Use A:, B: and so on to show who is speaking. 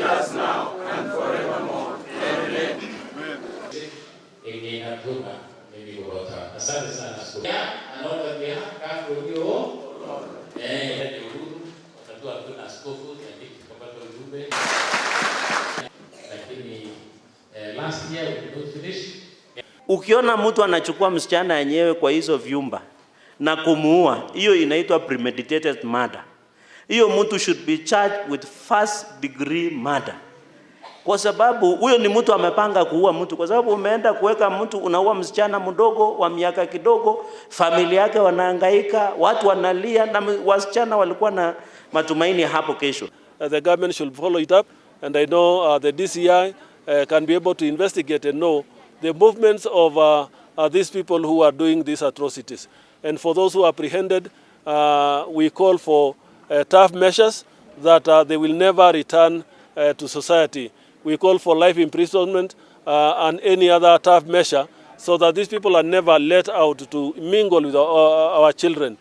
A: With us now and forevermore. Amen.
B: Eng hatuna mimi koboto. Asante sana askofu. Anaona kakonyo uhuru wakati hatuna askofu, lakini tukapata ujumbe, lakini last year we could not finish.
C: Ukiona mtu anachukua msichana yenyewe kwa hizo vyumba na kumuua, hiyo inaitwa premeditated murder. Hiyo mtu should be charged with first degree murder, kwa sababu huyo ni mtu amepanga kuua mtu, kwa sababu umeenda kuweka mtu, unaua msichana mdogo wa miaka kidogo, familia yake wanahangaika, watu wanalia, na wasichana walikuwa na matumaini hapo kesho.
D: The government should follow it up, and I know the DCI can be able to investigate and know the movements of these people who are doing these atrocities. And for those who are apprehended, we call for tough measures that they will never return to society. We call for life imprisonment and any other tough measure so that these people are never let out to mingle with our children.